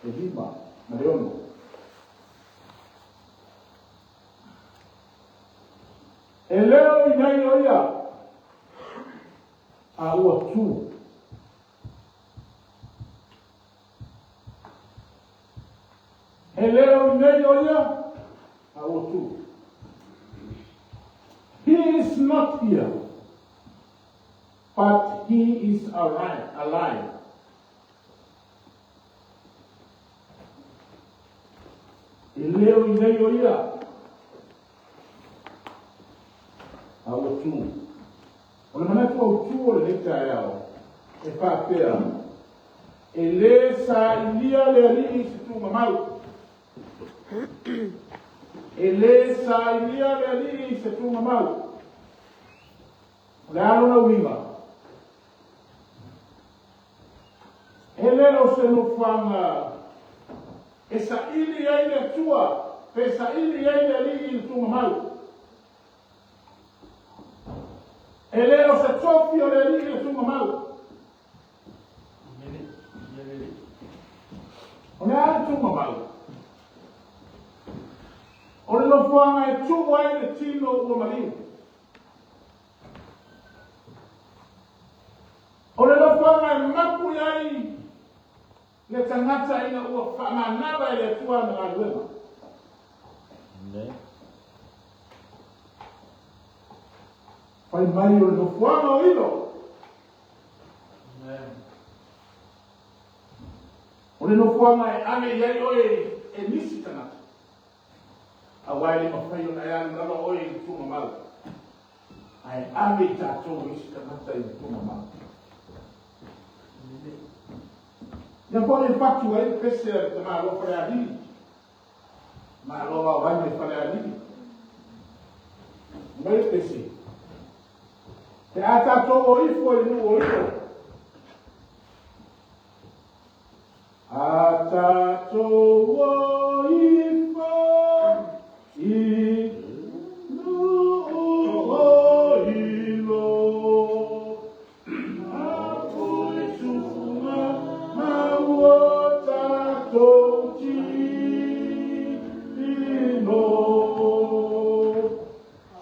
Le 5 ma le 6. E le o i inei o ia, a ua tu. E le o i inei o ia, a ua tu. He is not here, but he is alive. E le o i inei o ia, a ua tu. O le manatu autu o lenei taeao, e faapea, e lē sailia le Alii i se tuugamau. E lē sailia le Alii i se tuugamau. O le a lona uiga? E le o se nofoaga e saili ai le Atua, pe saili ai le Alii i le tuugamau. E le o se tofi o le Alii i le tuugamau. O le a le tuugamau? O le nofoaga e tuu ai le tino ua maliu. O le nofoaga e mapu i ai le tagata ina ua faamanava e le Atua ana galuega. Fai mai o le nofoaga o Ilo. O le nofoaga e ave i ai oe e nisi tagata. Aua e le mafai ona e alu lava oe i le tuugamau. Ae ave i tatou e isi tagata i le tuugamau. Ia foi e fatu ai le pese a le tamaloa Falealili. Malo vaovai mai Falealili. Mai le pese. Pe a tatou o ifo i nuu o Ilo. A tatou o ifo i nuu o Ilo. Apui tufunga mau o tatou tino.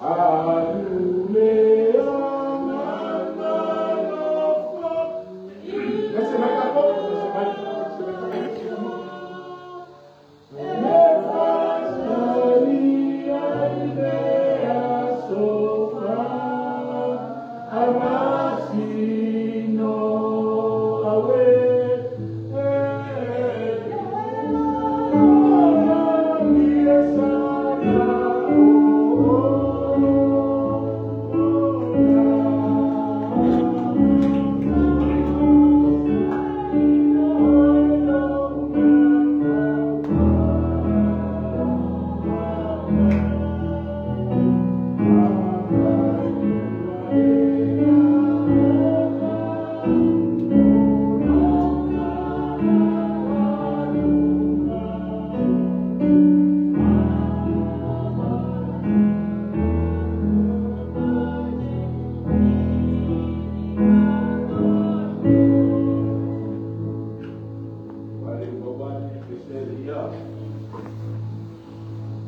Alu le agaga alofa. Ese mai tatou, ese mai, ese mai tatou. Le fasalia i le aso faamasino. Aue,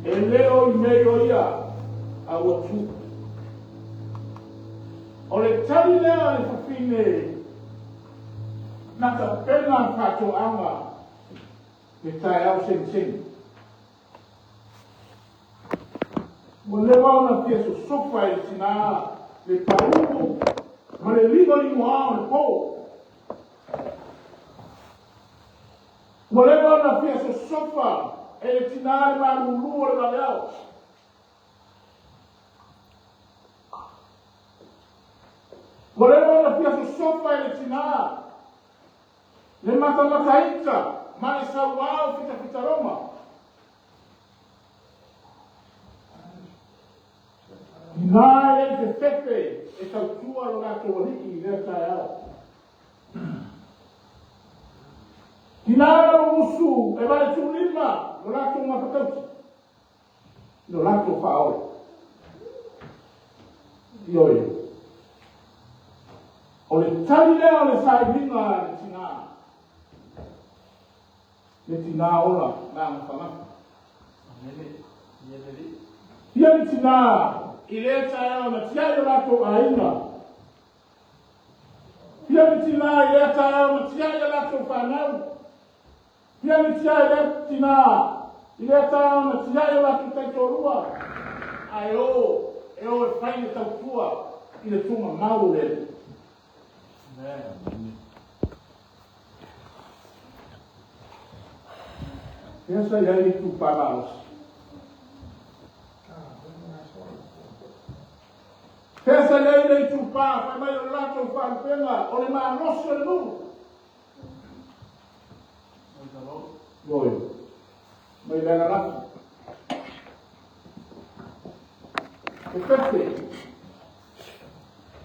E le o i inei o ia, a ua tu. O le tali lea a le fafine na tapena faatoaga le taeao segisegi. Ua leva ona fia sosofa e le tinā le pauu ma le limalimoā o le pō. Ua leva ona fia sosofa e le tinā le malūlū o le vaveao. Ua leva ona fia sosofa e le tinā le matamataita ma le sauao fitafitaroma. Inā e le i fefefe e tautua lo latou alii i lea taeao. Inā na mumusu e valetuulima lo latou gafatauti i lo latou faaola. Ioe. O le tali lea o le sailiga a le tinā. Le tinā ola magafagafa. Fia ni tinā i lea taeao na tiai o latou aiga. Fia ni tinā i lea taeao na tiai a latou fanau. Fia ni tiai lea tinā i lea taeao na tiai o latou taitoalua. Ae o, e o e fai le tautua i le tuugamau o le Alii. Fea sa i ai le itupa malosi? Fea sa i ai le itupa fai mai o le latou faalupega o le malosi o le nuu? Ioe, mai le ananafi. E pepe.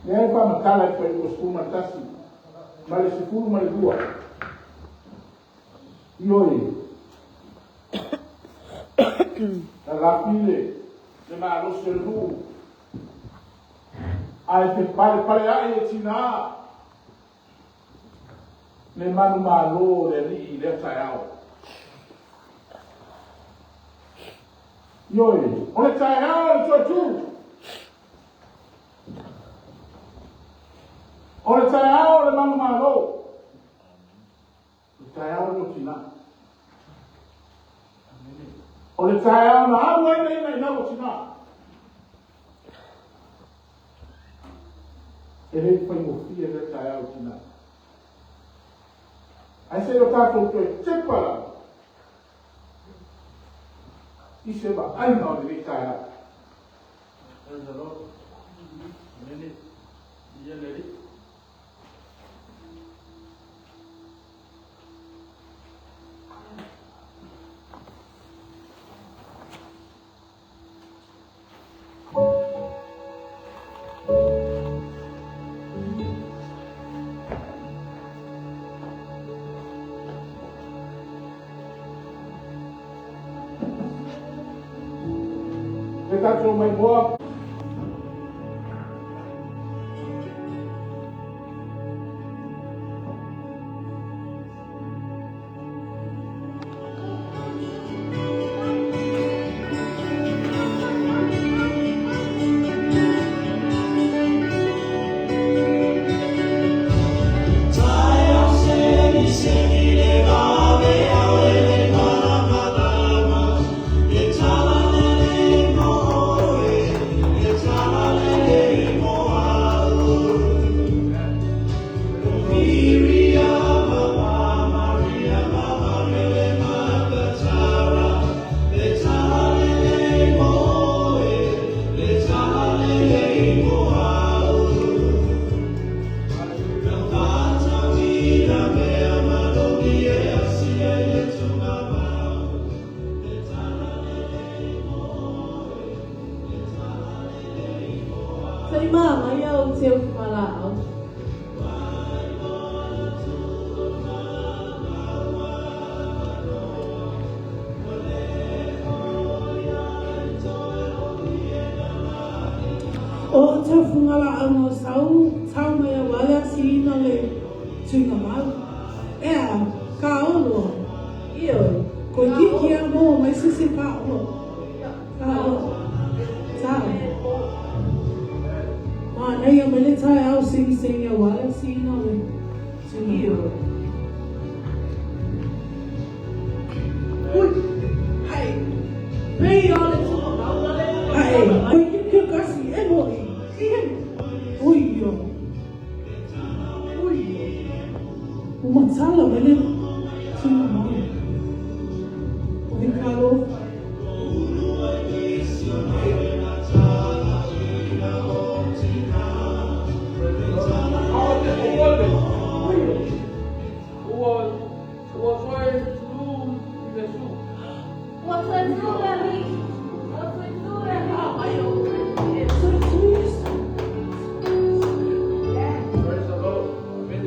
Lea e faamatala i le fuaiupu 11 ma le 12. Ioe, lalafi le malosi o le nuu, ae fepalepaleai e tinā le manumalo o le Alii i lea taeao. Ioe, o le taeao o le toe tu. O le taeao o le manumalo. O le taeao o le tina. O le taeao na au ai le inainau o tina. E le faigofie lea taeao o tina. Ae se i o tatou toe tepa lava i se vaaiga o lenei taeao. Praise the Lord. Amen. Ia le Alii. Le tatou maimoa. Fai manaia o Teufugalāau. O Teufugalāau no sau tau mai aua le asiina le tuinga mau. Ea, ka oloa. Ioe. Koe kiki a mo mai sese ka oloa. Ka oloa. Tau. Manaia mai le taeao segisegia aua le asiina o le tuinga mau. Ui, hai, pei o le tuugamau na le Hai, koe kiki o kasi e moi. Ui o. Ui o. Ua matala mai le tuinga mau. O he kalo. Ua toe tu le Alii. Ua toe tu le Alii. Toe tu Iesu. Praise the Lord. Amen.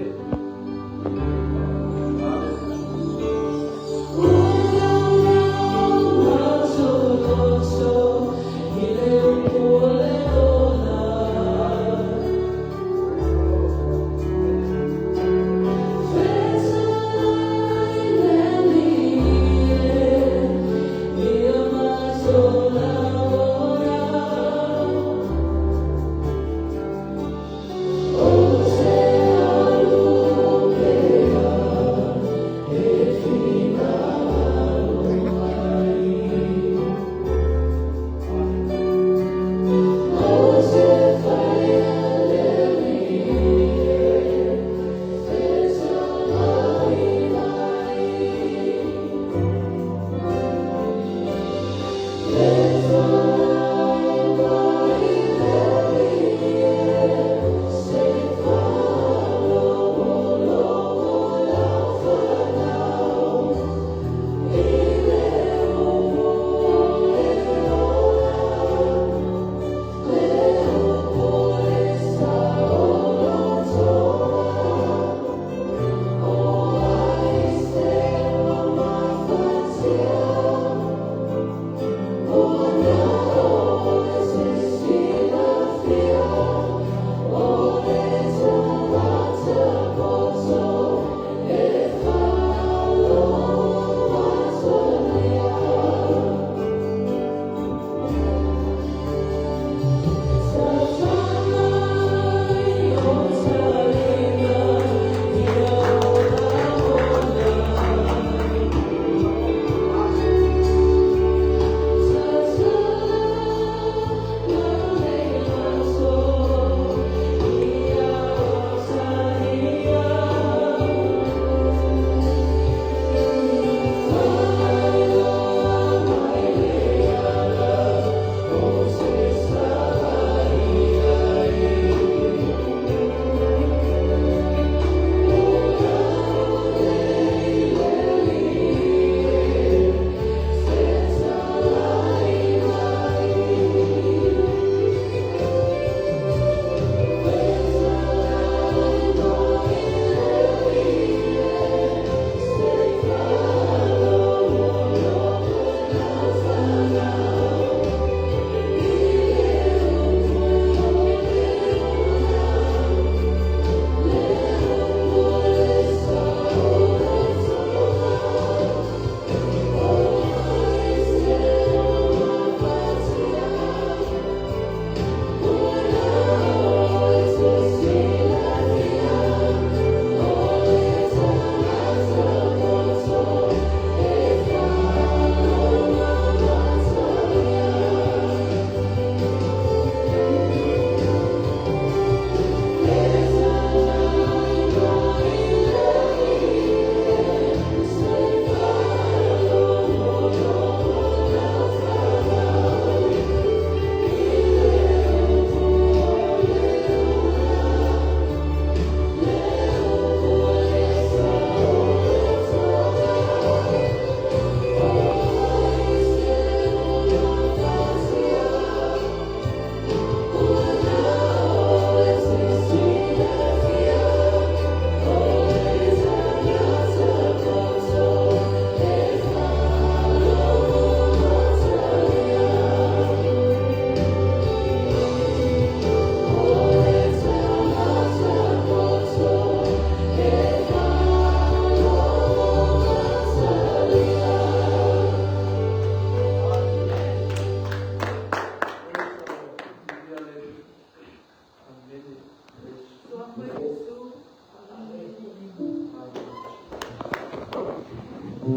Praise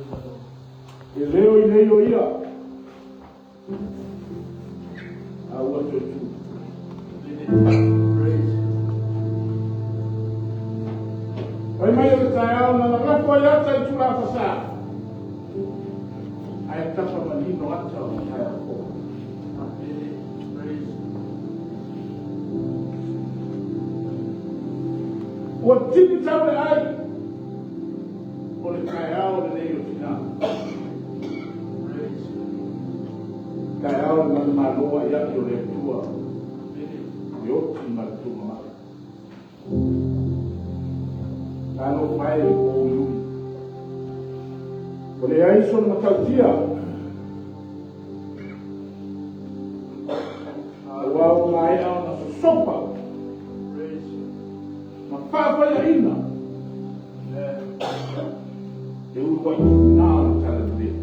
the Lord. E leo i nei o ia. A ua toe tu. Amen. Praise. Fai mai o le taeao na lafo ai ata i tula fasa. Ae tapa manino ata o le taeao fou. Amen. Praise. Ua tini tau le ai. O le taeao lenei o tina. Praise. Taeao le manumalo ai ai o le Atua. Amen. E oti ma le tugamai. Talo mai e o iui. O le aiso na matautia. Ua o maea ona sosofa. Praise. Ma faafaiaina. Amen. E ulu ai tina o le talalelei.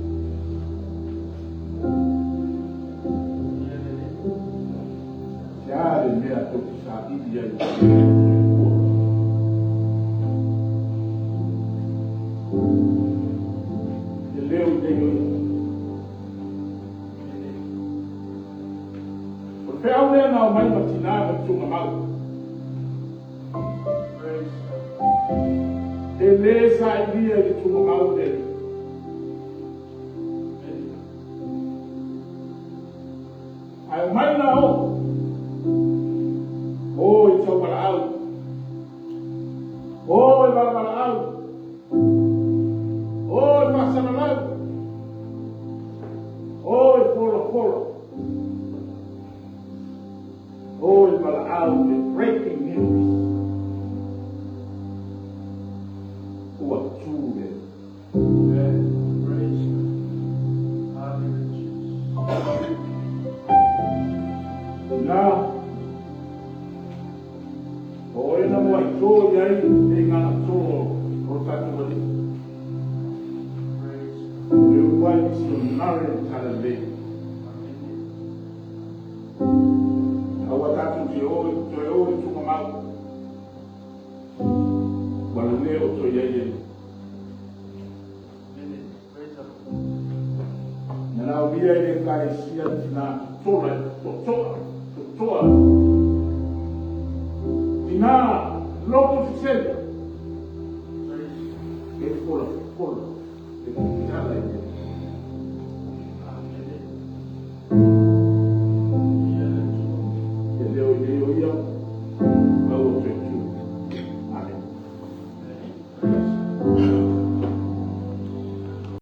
Se a le mea tou te saili ai o le Atua. E leo i nei o ia. O le feau lea na o mai ma tina ma tugamau. Praise. E le sailia i le tugamau le Alii. Amen. Ae o mai na o. O i taumalaau. O i malamalaau. O i faasalalau. O i folafola. O i valaau the breaking news. Ua tu le. Amen. Praise. Hallelujah. Jesus. Na. O e na mua i tō i ai e ngā tō o tātou wali. Praise. O le uluai misionare le talalelei. Amen. Aua tātou te o i toe o i tugamau. Ua le o toe ai ai. Amen. Praise the Lord. Na nao via i le kaisia tina tola, totoa, totoa. Tina loto tetele. Praise. E fola fola. E tala i le.